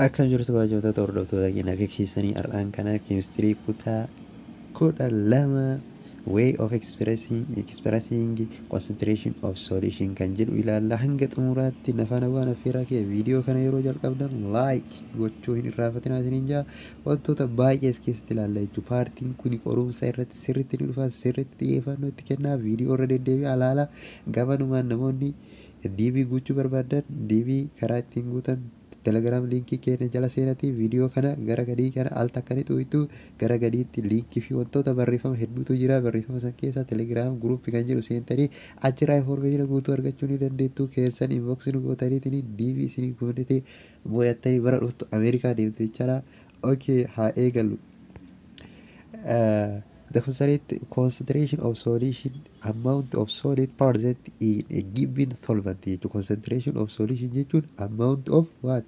Akkam jirtu, kabajamtoota hordoftoota keenya? Akka keessanii, har'aan kana keemistirii kutaa 12, way of expressing concentration of solution kan jedhu ilaalla. Hanga xumuraatti nafana waan affeeraa kee, viidiyoo kana yeroo jalqabdan like gochuu hin irraanfatinaa isiniin jaa. Wantoota baay'ee as keessatti ilaalla jechuudha. Paartiin kun qorumsa irratti sirriitti ni dhufa. Sirriitti xiyyeeffannoo itti kennaa, viidiyoo irra deddeebi'aa ilaala. Gabanumaan namoonni DV guuchuu barbaadan, DV karaa ittiin guutan Telegram liinkii keenya jala seenatii, viidiyoo kana gara gadii kana al takkanii xuqxu, gara gadiitti liinkii fi wantoota barreeffama hedduutu jira. Barreeffama san keessa Telegram group kan jedhu seentanii achirraa information guutuu argachuu ni dandeettu. Keessan inbox nu gootaniitiin DV isinii guunnete mo'attanii bara dhuftu Ameerikaa deemtu jechaadha. Okay, haa eegallu. The concentration of solution, amount of solid present in a given solvent jechuun. Concentration of solution jechuun amount of what?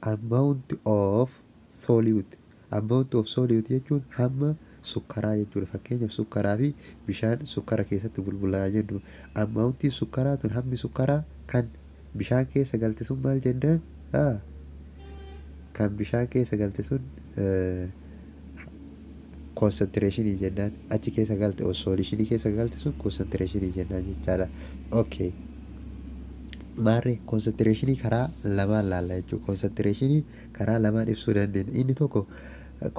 Amount of solute. Amount of solute jechuun hamma sukkaraa jechuudha. Fakkeenyaaf, sukkaraa fi bishaan sukkara keessatti bulbulaa jennu, amountiin sukkaraa tun, hammi sukkaraa kan bishaan keessa galte sun maal jennaan? Kan bishaan keessa galte sun concentration jennaan. Achi keessa galte, solution keessa galte sun concentration jennaan jechaadha. Okay. Maarree, concentration karaa lamaan laalla jechuudha. Concentration karaa lamaan ibsuu dandeenya. Inni tokko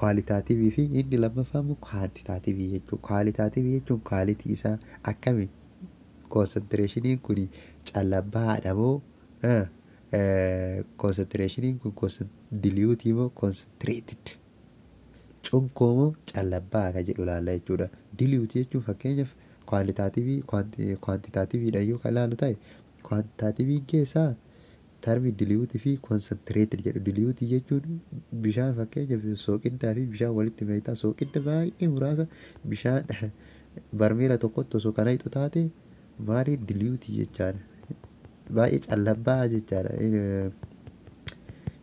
qualitative fi inni lammaffaa immoo quantitative jechuudha. Qualitative jechuun quality isaa akkami? Concentrationiin kun callabbaadha moo, concentrationiin kun dilute moo concentrated, cunkoo moo callabbaa ka jedhu laalla jechuudha. Dilute jechuun, fakkeenyaaf, qualitative quantitativedha yoo kan ilaallu ta'e, quantitativeiin keessaa term dilute fi concentrated jedhu. Dilute jechuun bishaan, fakkeenyaaf, sooqiddaa fi bishaan walitti makitaa, sooqidda baay'ee muraasa bishaan barmeela tokkotti osoo kana hixu taate maali? Dilute jechaadha. Baay'ee callabbaa jechaadha.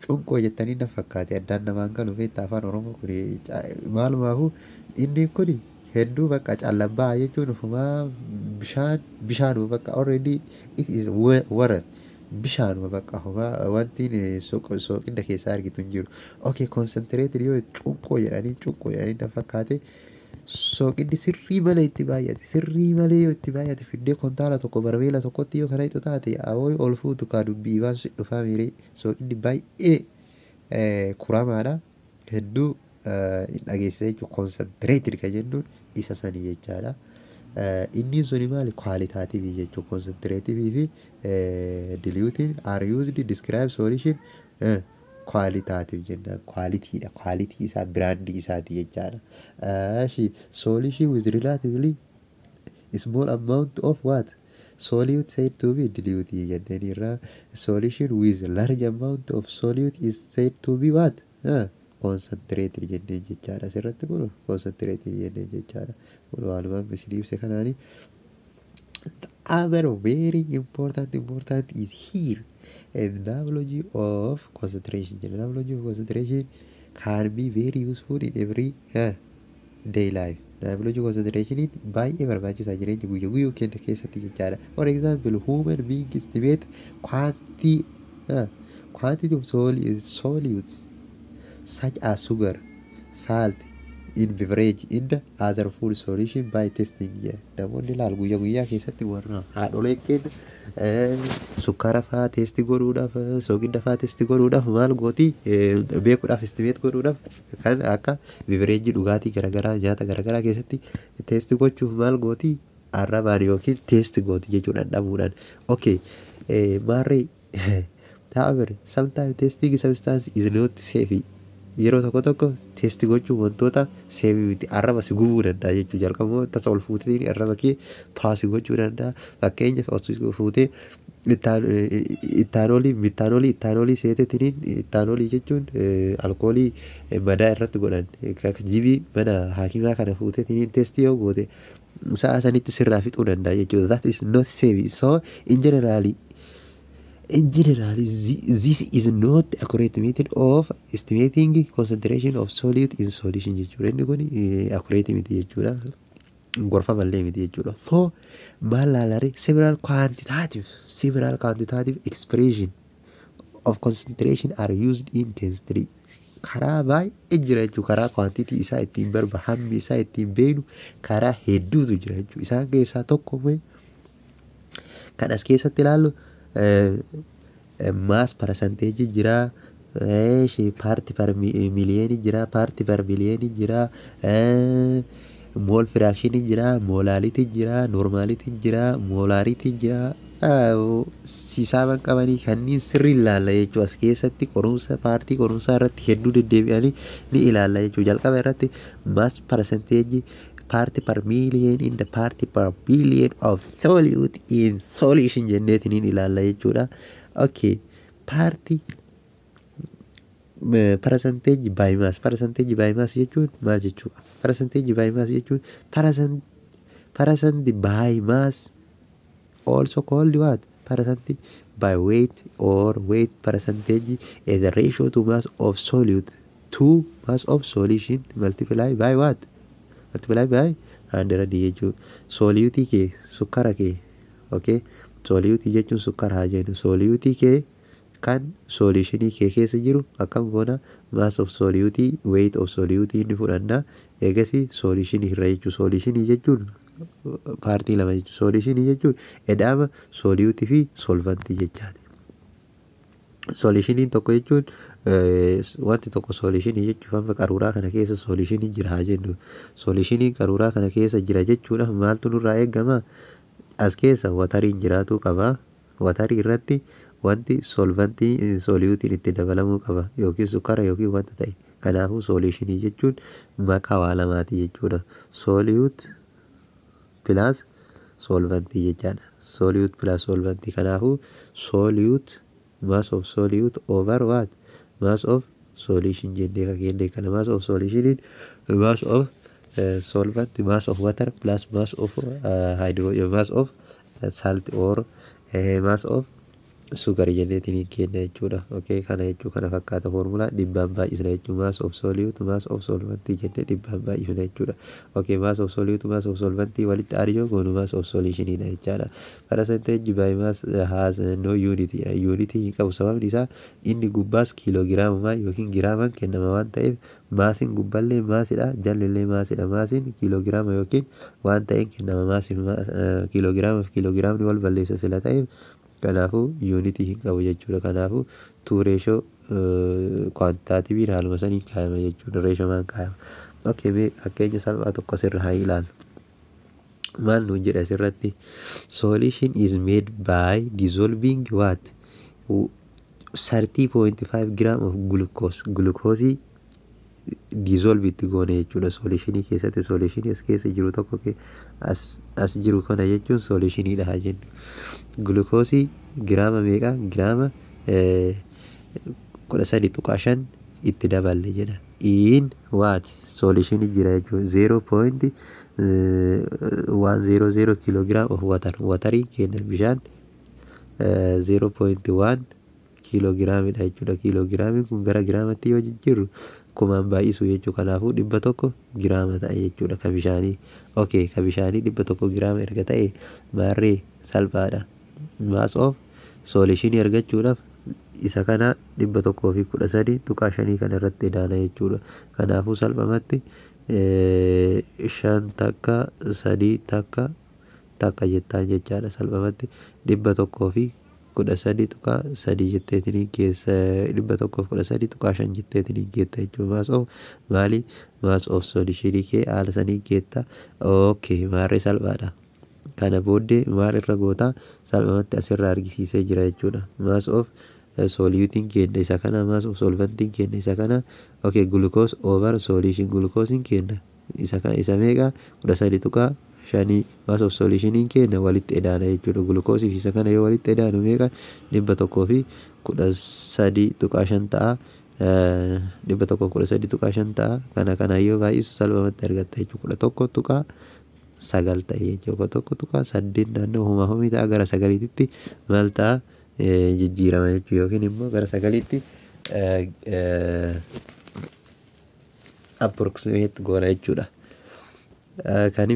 Cunqoo jettanii na fakkaate, addaan namaan galu beektaa, afaan Oromoo kun maalumaafuu. Inni kun hedduu bakka callabbaa jechuun ofumaa bishaan, bishaanuma bakka already it is water, bishaanuma bakka homaa wanti sooqidda keessaa argitu hin jiru. Okay, concentrated yoo cunqoo jedhanii, cunqoo jedhanii na fakkaate, sooqiddi sirrii malee itti baay'ate, sirrii malee yoo itti baay'ate, fiddee kontaala tokko barmeela tokkotti yoo kana hixu taate, awoo ol fuutu kaa, dubbii waan si dhufaa miiree. Sooqiddi baay'ee kuramaadha, hedduu dhageessisa jechuudha. Concentrated kan jennuun isa sanii jechaadha. Inni suni maali? Qualitative jechuudha. Concentrated fi diluteiin are used describe solution qualitative jennaan, qualityidha, quality isaa, brand isaati jechaadha. Ashi, solution with relatively small amount of what? Solute said to be dilute jenneen irraa. Solution with large amount of solute is said to be what? Concentrated jenneen jechaadha. Asirratti kun concentrated jenneen jechaadha. Kun walumaan isin ibse kanaani. The other very important is here, the knowledge of concentration. The knowledge of concentration can be very useful in every day life. Knowledge of concentration baay'ee barbaachisaa jireenya guyyaa guyyuu keenya keessatti jechaadha. For example, human being estimate quantity of solutes such as sugar, salt in beverage in the other food solution by testing. Namoonni laal guyyaa guyyaa keessatti warra haadholee keenya sukkaara fa'aa test godhuudhaaf, soogidda fa'aa test godhuudhaaf maal gooti? Beekuudhaaf, estimate godhuudhaaf, kan akka beverage, dhugaatii garaagaraa, nyaata garaagaraa keessatti test gochuuf maal gooti? Arrabaan yookiin test gooti jechuudha, dhandhamuudhaan. Okay, maarree, however, sometimes testing substance is not safe. Yeroo tokko tokko test gochuun wantoota safe miti, arraba si gubuu danda'a jechuudha. Jalqabuma tasa ol fuutee arraba kee taasi gochuu danda'a. Fakkeenyaaf, osoo fuutee ethanol, methanol, ethanol seetetiniin, ethanol jechuun alkoolii madaa irratti godhan, jibii mana haakimaa kana fuutetiniin test yoo goote, sa'a sanitti sirraa fixuu danda'a jechuudha. That is not safe. So in general, this is not accurate method of estimating concentration of solute in solution jechuudha. Inni kun accurate miti jechuudha. Gorfamallee miti jechuudha. So maal laalare? Several quantitative expression of concentration are used in chemistry. Karaa baay'ee jira jechuudha. Karaa quantity isaa ittiin barba, hammi isaa ittiin beeknu karaa hedduutu jira jechuudha. Isaan keessaa tokko kan as keessatti ilaallu mass percentage jira. Part per million jira, part per billion jira, mole fraction jira, molality jira, normality jira, molarity jira. Sisaaban qabanii kanneen sirrii ilaalla jechuudha. As keessatti qorumsa paartii qorumsaa irratti hedduu deddeebi'anii ni ilaalla jechuudha. Jalqaba irratti mass percentage, part per million in the part per billion of solute in solution jenneetiin ilaalla jechuudha. Okay, part percentage by mass. Percentage by mass jechuun maal jechuudha? Percentage by mass jechuun percent by mass, also called what? Percent by weight or weight percentage, is the ratio to mass of solute to mass of solution multiply by what? Multiply by 100 jechuudha. Solute kee, sukkara kee, okay, solute jechuun sukkara haa jennu, solute kee kan solutionii kee keessa jiru akkam goona? Mass of solute, weight of solute inni fudhanna, eegasii solutionii irra jechuudha. Solutionii jechuun paartii lama jechuudha. Solutionii jechuun eda'ama solute fi solventii jechaati. Solutioniin tokko jechuun, wanti tokko solutionii jechuuf, amma qaruuraa kana keessa solutionii jira haa jennu. Solutioniin qaruuraa kana keessa jira jechuudha maaltu nurraa eegama? As keessa wateriin jiraatuu qaba. Waterii irratti wanti solventii soluteiin itti dabalamuu qaba, yookiin sukkara yookiin wanta ta'e. Kanaafuu solutionii jechuun maqaa waa lamaati jechuudha. Solute plus solventii jechaadha. Solute plus solventii. Kanaafuu solute, mass of solute over what? Mass of solution jennee kan kenne kana. Mass of solutioniin mass of solvent, mass of water plus mass of hydro, mass of salt or mass of sugar jenneetiin kenna jechuudha. Okay, kana jechuu kana fakkaata foormulaa. 100n baay'isna jechuudha. Mass of solute, mass of solvent jennee 100n baay'isna jechuudha. Okay, mass of solute, mass of solvent walitti add yoo goonu mass of solutionidha jechaadha. Percentage by mass has no unit. Unit hin qabu. Sababni isaa inni gubbaas kiiloogiraamuma yookiin giraamaan kennama waan ta'eef, massiin gubballee massidha, jallallee massidha. Massiin kiiloogiraama yookiin waan ta'een kennama. Massiin kiiloogiraama fi kiiloogiraamni wal balleessa sila ta'eef, kanaafuu unitii hin qabu jechuudha. Kanaafuu two ratio quantitativeiin haaluma saniin kaayama jechuudha. Ratiomaan kaayama. Okay, mee fakkeenya salphaa tokko asirra haa ilaallu. Maal nuun jedha asirratti? Solution is made by dissolving what? 30.5 gram of glucose. Glucose dissolve itti goone jechuudha. Solutionii keessatti, solutionii as keessa jiru tokko, as jiru kana jechuun solutioniidha haa jennu. Glukoosii giraama meeqa? Giraama 13.5 itti daballe jedha. In what? Solutionii jira jechuun 0.100 kilogram of water. Wateriin kenna bishaan 0.1 kiiloogiraamidha jechuudha. Kiiloogiraamiin kun gara giraamatti yoo jijjiirru kumaan baay'isu jechuudha. Kanaafuu 100 giraama ta'e jechuudha ka bishaanii. Okay, ka bishaanii 100 giraama erga ta'e, maarree salphaadha. Mass of solutionii argachuudhaaf isa kana 113.5 kana irratti idaana jechuudha. Kanaafuu salphumatti 5 takka 3 takka takka jettaan jechaadha. Salphumatti 113.3 jetteetiin keessa, 113.5 jetteetiin geetta jechuudha. Mass of maali? Mass of solutionii kee haala saniin geetta. Okay, maarree salphaadha. Kana booddee maal irra gootaa? Salphumatti asirraa argisiisee jira jechuudha. Mass of soluteiin kenna isa kana, mass of solventiin kenna isa kana. Okay, glucose over solution. Glucoseiin kenna isa kana, isa meeqa? 13.5. Mass of solutioniin kenna walitti edaana jechuudha. Glucoseii fi isa kana yoo walitti edaanu meeqa? 113.5 ta'a. 113.5 ta'a. Kana kana yoo baay'isu salphumatti argatta jechuudha. 11.9 ta'e jechuudha. 11.8 naannoo humaa humii ta'a. Gara sagaliitti maal ta'a? Jijjiirama jechuudha, yookiin immoo gara sagaliitti approximate goona jechuudha. Kan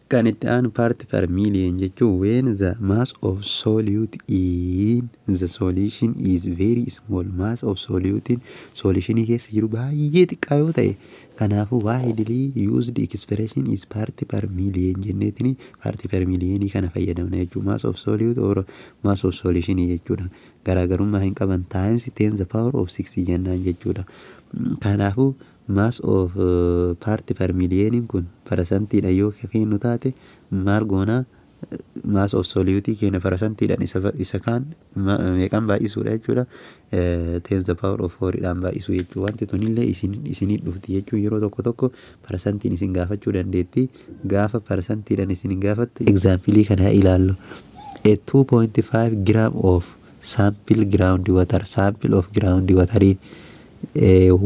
Kan itti aanu part per million jechuun when the mass of solute in the solution is very small. Mass of solute solutionii keessa jiru baay'ee xiqqaa yoo ta'e, kanaafuu widely used expression is part per million jenneetini part per millionii kana fayyadamna jechuudha. Mass of solute or mass of solution jechuudha. Garaagarummaa hin qaban, times 10 the power of 6 jennaan jechuudha. Kanaafuu mass of part per millioniin kun parasantiidha yoo kennu taate, maal goonaa? Mass of solute keenya parasantiidhaan isa kaan meeqaan baay'isuudha jechuudha? 10 the power of 4 dhaan baay'isuu jechuudha. Wanti tunillee isinii dhufti jechuun yeroo tokko tokko parasantiin isin gaafachuu dandeetti. Gaafa parasantiidhaan isin gaafattu, example kana ilaallu. A 2.5 gram of sample ground water, sample of ground water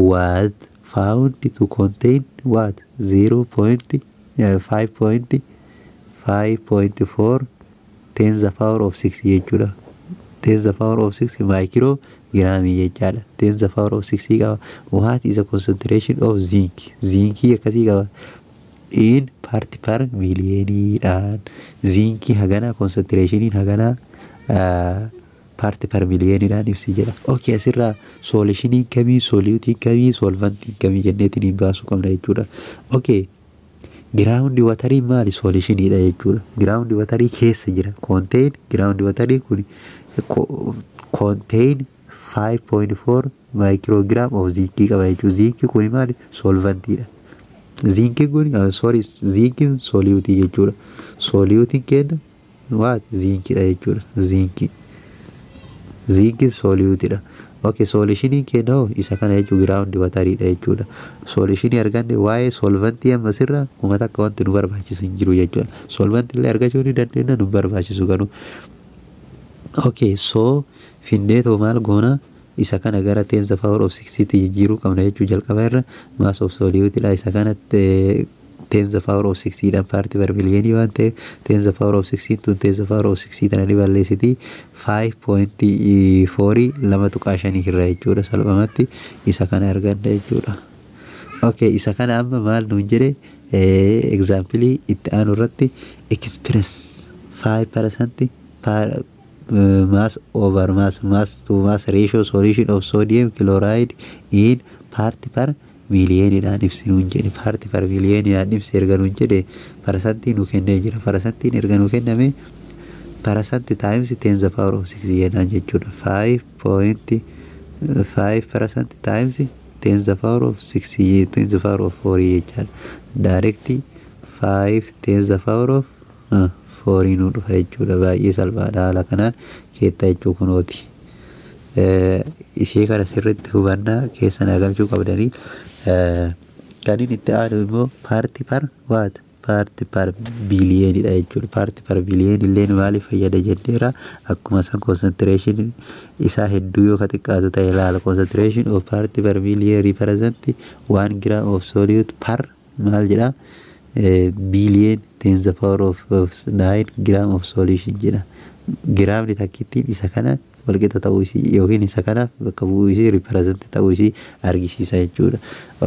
was found to contain what? 0.5.5.4 10 the power of 6 jechuudha. 10 the power of 6 micro giraamii jechaadha. 10 the power of 6 qaba. What is the concentration of zinc? Zinkii akkasii qaba. In part per millioniidhaan zinkii haganaa, concentrationiin haganaa part per millioniidhaan ibsi jedha. Okay, asirraa solutioniin kamii, soluteiin kamii, solventiin kamii jenneetiin baasuu qabna jechuudha. Okay. Ground wateriin maali? Solutioniidha jechuudha. Ground waterii keessa jira. Contain ground waterii kun contain 5.4 microgram of zinkii qaba jechuudha. Zinkii kun maali? Solventiidha. Zinkiin kun, sorry, zinkiin soluteii jechuudha. Soluteiin kenna waat zinkiidha jechuudha. Zinkii. Zinkiin soluteiidha. Okay, solutioniin kenna hoo isa kana jechuun ground wateriidha jechuudha. Solutionii arganne, waa'ee solventii amma sirra uummata akka wanti nu barbaachisu hin jiru jechuudha. Solventii illee argachuu ni dandeenya, nu barbaachisu garuu. Okay, so finneetoo maal goona? Isa kana gara 10 the power of 6 tti jijjiiruu qabna jechuu. Jalqaba irra mass of solute isa kana 10 the power of 6 dhaan part per millionii waan ta'eef, 10 the power of 6 tun 10 the power of 6 tana ni balleessiti. 5.4, 2.5 irra jechuudha. Salphumatti isa kana arganna jechuudha. Okay, isa kana amma maal nuun jedhe? Example itti aanu irratti express 5% per mass over mass, mass to mass ratio solution of sodium chloride in part per millioniidhaan ibsi nuun jedhe. Part per millioniidhaan ibsi erga nuun jedhe, parasantii nu kennee jira. Parasantiin erga nu kenname, percent times 10 the power of 6 jennaan jechuudha. 5.5% times 10 the power of 6, 10 the power of 4 jechaadha. Direct 5 10 the power of 4 nu dhufa jechuudha. Baay'ee salphaadha, haala kanaan keetta jechuu kunooti. Ishee kana sirriitti hubannaa keessa naa galchuu qabdanii. Kan inni itti aanu immoo part per what? Part per billioniidha jechuudha. Part per billion illee maaliif fayyada jenneera? Akkuma san concentration isaa hedduu yoo ka xiqqaatu ta'e ilaala. Concentration of part per billion represent 1 gram of solute per maal jedha? Billion 10 the power of 9 gram of solution jedha. Giraamni takkittiin isa kana walqixa ta'uu isii yookiin isa kanaaf bakka bu'uu isii, represent ta'uu isii argisiisa jechuudha.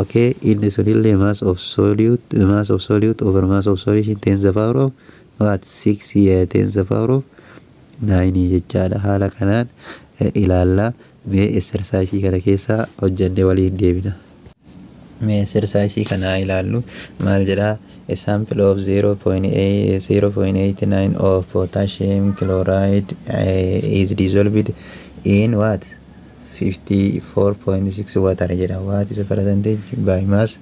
Okay, inni sunillee mass of solute over mass of solution 10 the power of what? 6, 10 the power of 9 jechaadha. Haala kanaan ilaallaa. Mee exerciseii kana keessaa hojjannee waliin deebina. Mee exerciseii kana ilaallu. Maal jedhaa? A sample of 0.89 of potassium chloride is dissolved in what? 54.6 water jedha. What is the percentage by mass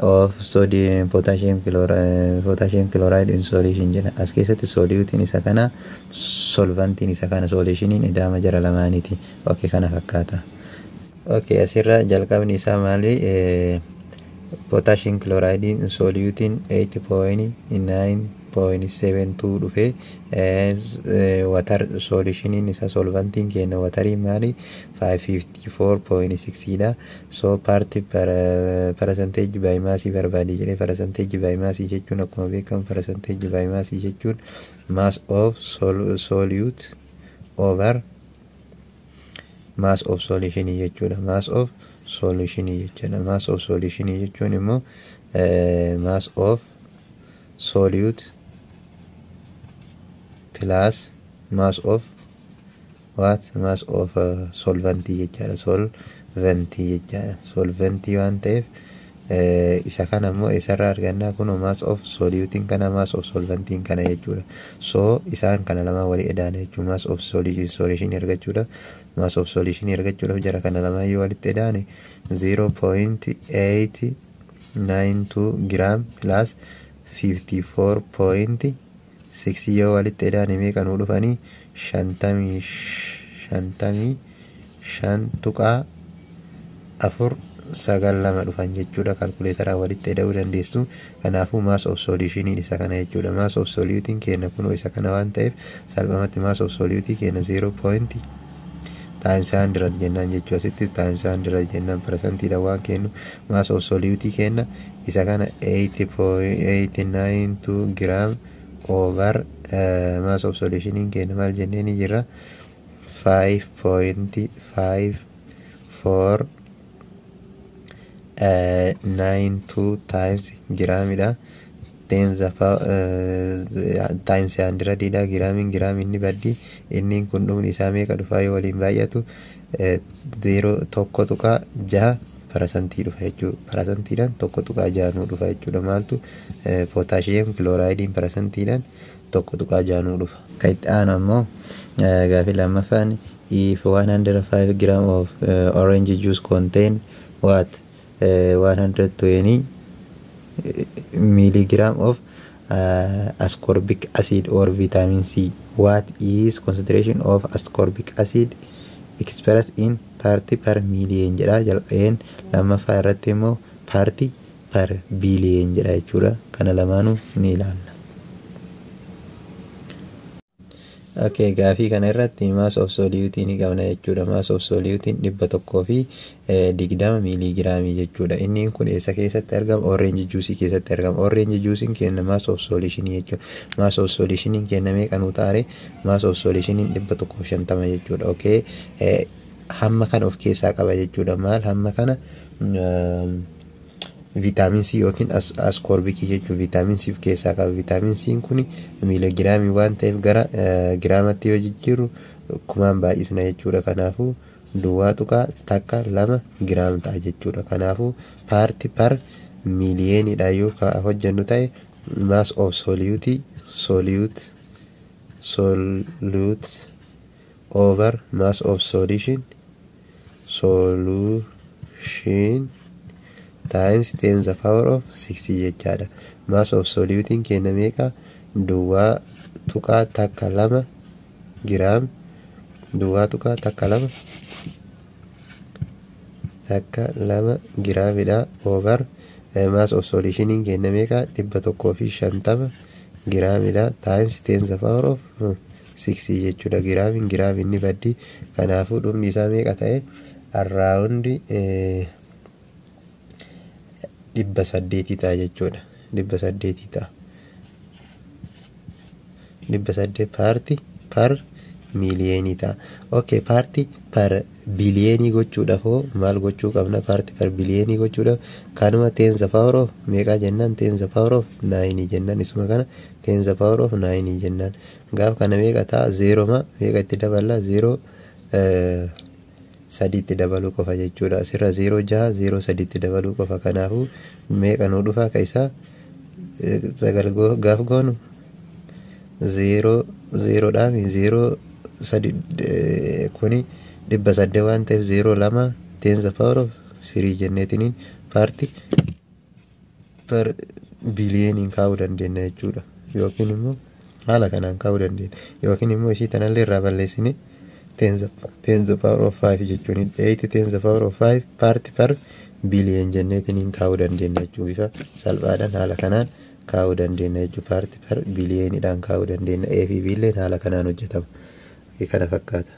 of sodium potassium chloride in solution jedha. As keessatti soluteiin isa kana, solventiin isa kana, solutioniin idaama jara lamaaniiti. Okay, kana fakkaata. Okay, asirra jalqabni isaa maali? Potassium chloride soluteiin 8.9.72 dhufe. Water solutioniin isa, solventiin keenya wateriin maali? 554.6 dha. So part per percentage by mass barbaadi jedhe. Percentage by mass jechuun, akkuma beekamu, percentage by mass jechuun mass of solute over mass of solution jechuudha. Mass of solution jechuudha. Mass of solution jechuun immoo mass of solute plus mass of what? Mass of solventii jechaadha. Solventii jechaadha. Solventii waan ta'eef isa kana immoo isarraa argannaa? Kun mass of soluteiin kana, mass of solventiin kana jechuudha. So isaan kana lamaan walii edaana jechuudha. Mass of solution argachuudhaaf, mass of solution argachuudhaaf jara kana lamaan yoo walitti edaane, 0.892 gram plus 54.6 yoo walitti edaane meeqa nuu dhufanii? 55.492 dhufan jechuudha. Calculatoraan walitti eda'uu dandeessu. Kanaafuu mass of solutioniin isa kana jechuudha. Mass of soluteiin keenya kunoo isa kana waan ta'eef, salphumatti mass of soluteii keenya 0 point times 100 jennaan jechuudha. Asittis times 100 jennaan, percentiidha waan kennu. Mass of soluteii keenya isa kana, 8.892 gram over mass of solutioniin keenya maal jennee ni jirra? 5.54 92 times giraamidha. Times hundrediidha. Giraamiin giraamiin ni baddi. Inni kun dhumni isaa meeqa dhufaa yoo waliin baay'atu? 0.1.6 percentii dhufa jechuudha. Percentiidhaan 1.6 nuu dhufa jechuudha. Maaltu? Potassium chlorideiin percentiidhaan 1.6 nuu dhufa. Kan itti aanu ammoo gaafii lammaffaan, if 105 gram of orange juice contain what? 120 milligram of ascorbic acid or vitamin C, what is concentration of ascorbic acid expressed in part per million jedha jalqabeen. Lammaffaa irratti immoo part per billion jedha jechuudha. Kana lamaanuu ni ilaalla. Okay, gaafii kana irratti mass of solute ni qabna jechuudha. Mass of solute 120 miiligiraamii jechuudha. Inni kun eessa keessatti argama? Orange juice keessatti argama. Orange juice kenna mass of solution jechuudha. Mass of solution kenna meeqa nuu taare? Mass of solution 150 jechuudha. Okay, hamma kana of keessaa qaba jechuudha. Maal hamma kana? Vitamin C yookiin ascorbicii jechuun vitamin C of keessaa qaba. Vitamin C kun miiligiraamii waan ta'eef gara giraamatti yoo jijjiirru kumaan baay'isna jechuudha. Kanaafuu 0.12 giraam ta'a jechuudha. Kanaafuu part per millioniidha yoo hojjennu ta'e, mass of solute solute over mass of solution times 10 the power of 6 jechaadha. Mass of soluteiin kenna meeqa? 0.12 giraam, 0.12 12 giraamidha, over mass of solutioniin kenna meeqa? 150 giraamidha times 10 the power of 6 jechuudha. Giraamiin giraamiin ni baddi. Kanaafuu dhumni isaa meeqa ta'e? Around 800 ta'a jechuudha. 800 ta'a. 800 part per millionii ta'a. Okay, part per billionii gochuudhaaf hoo maal gochuu qabna? Part per billionii gochuudhaaf kanuma ten the power of meeqaa jennaan? 10 the power of nineii jennaan. Isuma kana 10 the power of nineii jennaan. Gaaf kana meeqa ta'a? Zeeroma meeqa itti daballa? Zeeroo sadiitti dabaluu qofa jechuudha. Asirra zeeroo jaha, zeeroo sadiitti dabaluu qofa. Kanaafuu meeqa nuu dhufa? Ka isaa sagal gaaf goonu zeeroo zeeroodhaami, zeeroo sadi kuni 800 waan ta'eef, zeeroo lama 10 the power of three jenneetiniin part per billioniin kaa'uu dandeenya jechuudha. Yookiin immoo haala kanaan kaa'uu dandeenya. Yookiin immoo ishii tanallee irraa balleessine 10 the power of 5 jechuun 8 10 the power of 5 part per billion jenneetiniin kaa'uu dandeenya jechuudha. Bifa salphaadhaan haala kanaan kaa'uu dandeenya jechuudha. Part per billioniidhaan kaa'uu dandeenya. A fi B illeen haala kanaan hojjetama. Kana fakkaata.